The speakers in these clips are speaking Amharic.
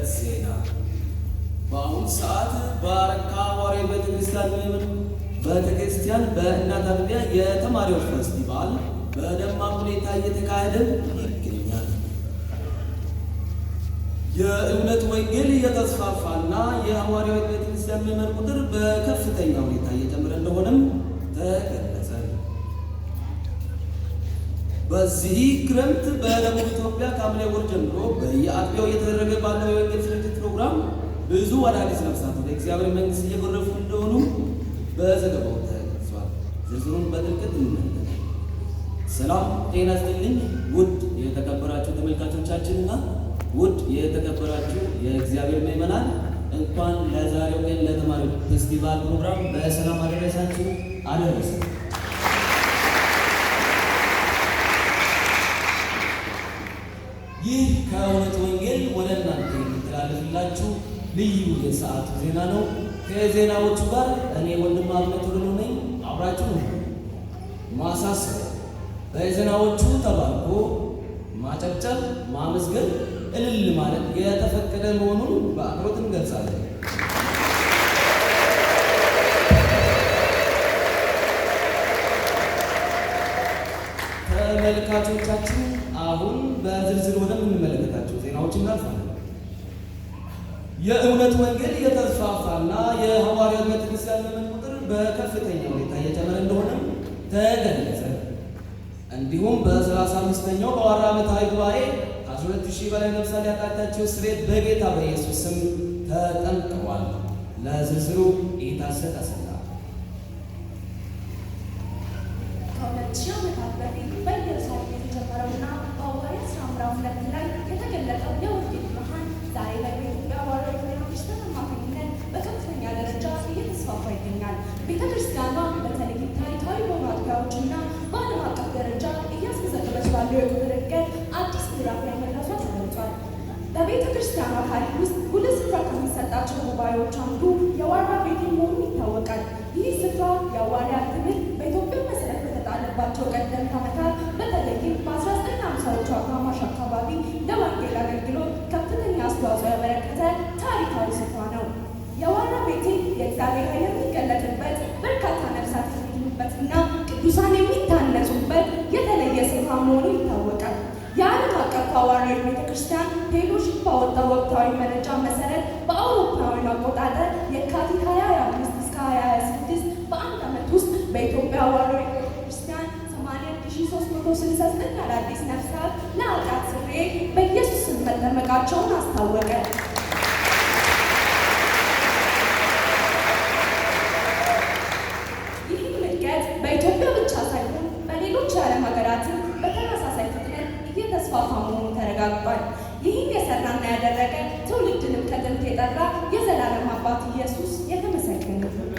ዜና በአሁኑ ሰዓት በአረካ ሐዋርያዊ ቤተክርስቲያን ቤተክርስቲያን በእናት አጥቢያ የተማሪዎች ፌስቲቫል በደማቅ ሁኔታ እየተካሄደ ይገኛል። የእውነት ወንጌል እየተስፋፋና የሐዋርያዊ ቤተክርስቲያን ምዕመን ቁጥር በከፍተኛ ሁኔታ እየጨመረ እንደሆነም ተገለጸ። በዚህ ክረምት በደቡብ ኢትዮጵያ ከሐምሌ ወር ጀምሮ በየአጥቢያው እየተደረገ ባለው የወንጌል ስርጭት ፕሮግራም ብዙ አዳዲስ ነፍሳት ወደ እግዚአብሔር መንግሥት እየጎረፉ እንደሆኑ በዘገባው ተገልጿል። ዝርዝሩን በጥልቀት እንመልከት። ሰላም ጤና ይስጥልኝ ውድ የተከበራችሁ ተመልካቾቻችንና ውድ የተከበራችሁ የእግዚአብሔር ምዕመናን፣ እንኳን ለዛሬው ቀን ለተማሪዎች ፌስቲቫል ፕሮግራም በሰላም አደረሳችሁ አደረሰ። ይህ ከእውነት ወንጌል ወደ እናንተ የሚተላለፍላችሁ ልዩ የሰዓቱ ዜና ነው። ከዜናዎቹ ጋር እኔ ወንድም አብነት ወደሉ ነኝ። አብራችሁ ነው። ማሳሰቢያ፣ በዜናዎቹ ተባርኮ ማጨብጨብ፣ ማመስገን፣ እልል ማለት የተፈቀደ መሆኑን በአክብሮት እንገልጻለን። ተመልካቾቻችን፣ አሁን በዝርዝር ወደምንመለከታቸው ዜናዎች እናልፋለን። የእውነት ወንጌል እየተስፋፋና የሐዋርያት ቤተክርስቲያን ምዕመን ቁጥር በከፍተኛ ሁኔታ እየጨመረ እንደሆነም ተገለጸ። እንዲሁም በ35ኛው በዋራ ዓመታዊ ጉባኤ ከ12,000 በላይ ነፍሳት ያቃታቸው ስርየት በጌታ በኢየሱስ ስም ተጠምቀዋል። ለዝርዝሩ ኢታሰጥ አሰላ። ከ2000 ዓመታት በፊት በኢየሩሳሌም የተጀመረውና በሐዋርያት ሥራ ምዕራፍ 2 ላይ የተገለጠው የወንጌል ብርሃን ዛሬ ላይ በኢትዮጵያ ሐዋርያዊት ቤተክርስቲያን አማካኝነት በከፍተኛ ደረጃ እየተስፋፋ ይገኛል። ቤተክርስቲያኗ በተለይም ታሪካዊ በሆኑ አጥቢያዎችና በዓለም አቀፍ ደረጃ እያስመዘገበች ባለው የቁጥር እድገት አዲስ ምዕራፍ ላይ መድረሷ ተገልጿል። በቤተ ክርስቲያኗ ታሪክ ውስጥ ጉልህ ስፍራ ከሚሰጣቸው ጉባኤዎች አንዱ የዋራ ቤቴል መሆኑ ይታወቃል። ይህ ስፍራ የሐዋርያት ትምህርት በኢትዮጵያ መሰረት በተጣለባቸው ቀደምት ዓመታት፣ በተለይም በ1950ዎቹ አጋማሽ አካባቢ ለወንጌል አገልግሎት ከፍተኛ አስተዋጽኦ ያበረከተ ታሪካዊ ስፍራ ነው። የዋራ ቤቴል የእግዚአብሔር ኃይል የሚገለጥበት፣ በርካታ ነፍሳት የሚድኑበትና ቅዱሳን የሚታነጹበት የተለየ ስፍራ መሆኑ ይታወቃል። የዓለም አቀፍ ሐዋርያዊ ቤተክርስቲያን ፌሎሺፕ ባወጣው ወቅታዊ መረጃ መሰረት በአውሮፓውያኑ አቆጣጠር የካቲት 2025 እስከ 2026 በአንድ ዓመት ውስጥ በኢትዮጵያ ሐዋርያዊ ቤተክርስቲያን 80,369 አዳዲስ ነፍሳት ለኃጢአት ስርየት በኢየሱስ ስም መጠመቃቸውን አስታወቀ። ይህም እድገት በኢትዮጵያ ብቻ ሳይሆን በሌሎች የዓለም ሀገራትም በተመሳሳይ ፍጥነት እየተስፋፋ መሆኑ ተረጋግጧል። ይህን የሰራና ያደረገ፣ ትውልድንም ከጥንት የጠራ የዘላለም አባት ኢየሱስ የተመሰገነ ይሁን።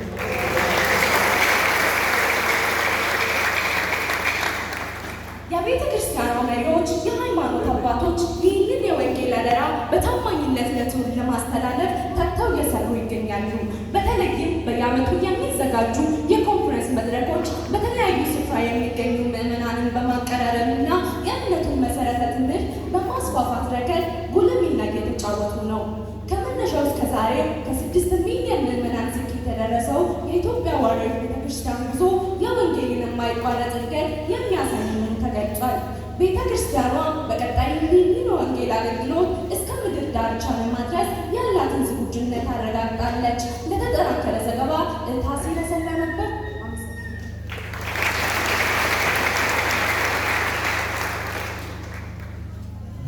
የቤተ ክርስቲያኗ መሪዎች፣ የሃይማኖት አባቶች ይህንን የወንጌል አደራ በታማኝነት ለትውልድ ለማስተላለፍ ተግተው እየሰሩ ይገኛሉ። በተለይም በየዓመቱ የሚዘጋጁ የኮንፈረንስ መድረኮች በተለያዩ ስፍራ የሚገኙ ምዕመናንን በማቀራረብና የእምነቱን መሰረተ ትምህርት በማስፋፋት ረገድ ጉልህ ሚና እየተጫወቱ ነው። ከመነሻው እስከ ዛሬ ከ6 ሚሊዮን ምዕመናን ስኬት የደረሰው የኢትዮጵያ ሐዋርያዊት ቤተክርስቲያን ጉዞ የወንጌልን የማይቋረጥ እድገት የሚያሳይ መሆኑ ተገልጿል። ቤተ ክርስቲያኗ በቀጣይ ይህንን የወንጌል አገልግሎት እስከ ምድር ዳርቻ ለማድረስ ያላትን ዝግጁነት አረጋግጣለች። ለተጠናከረ ዘገባ ታሲረ ሰላ ነበር። አመሰግናለሁ።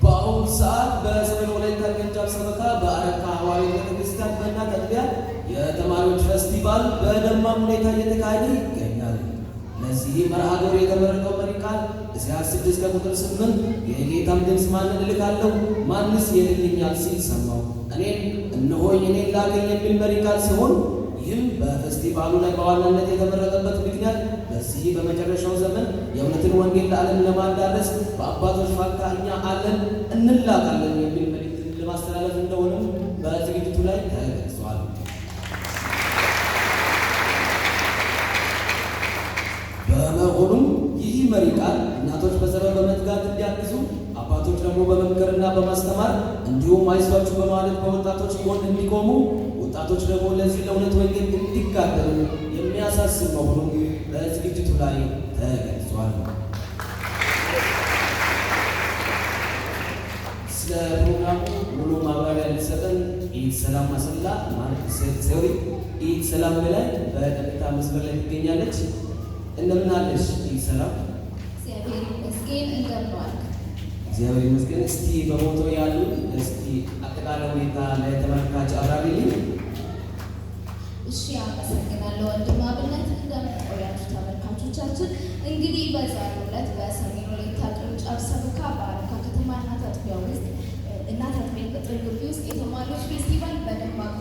በአሁኑ ሰዓት በሰሜን ወላይታ ቅርንጫፍ ሰበካ በአረካ ሐዋርያዊ ቤተክርስቲያን በእናት አጥቢያ የተማሪዎች ፌስቲቫል በደማቅ ሁኔታ እየተካሄደ ይገኛል። ለዚህ መርሃ ግብር የተመረጠው መሪ ቃል ኢሳይያስ 6 ከቁጥር 8 "የጌታም ድምፅ ማንን እልካለሁ? ማንስ ይሄድልኛል? ሲል ሰማሁ። እኔም እነሆኝ፣ እኔን ላከኝ" የሚል መሪ ቃል ሲሆን፣ ይህም በፌስቲቫሉ ላይ በዋናነት የተመረጠበት ምክንያት በዚህ በመጨረሻው ዘመን የእውነትን ወንጌል ለዓለም ለማዳረስ በአባቶች ፋንታ እኛ አለን፣ እንላካለን የሚል መልእክትን ለማስተላለፍ እንደሆነም በዝግጅቱ ላይ ተገልጿል። በመሆኑም ይህ መሪ ቃል እናቶች በጸሎት በመትጋት እንዲያግዙ፣ አባቶች ደግሞ በመምከርና በመምከርና በማስተማር እንዲሁም አይዟችሁ በማለት በወጣቶች ጎን እንዲቆሙ፣ ወጣቶች ደግሞ ለዚህ ለእውነት ወንጌል እንዲጋደሉ የሚያሳስብ መሆኑን በዝግጅቱ ላይ ተገልጿል። ስለ ፕሮግራሙ ሙሉ ማብራሪያ ሊሰጠን ኢት ሰላም ማሰላ ማለት sorry፣ ኢት ሰላም በላይ በቀጥታ መስመር ላይ ትገኛለች። እንደምን አለሽ ኢት ሰላም? እግዚአብሔር ይመስገን። እንደምን ዋልክ? እግዚአብሔር ይመስገን። እስቲ በቦታው ያሉ እስቲ አጠቃላይ ሁኔታ ለተመልካች አብራሪልኝ። እሺ፣ አመሰግናለሁ ወንድም አብነት። እንደምን ቆያችሁ ተመልካቾቻችን? እንግዲህ በዛሬው ዕለት በሰሜን ወላይታ ቅርንጫፍ ሰበካ በአረካ ከተማ እናት አጥቢያ ውስጥ እናት አጥቢያ ቅጥር ግቢ ውስጥ የተማሪዎች ፌስቲቫል በደማቅ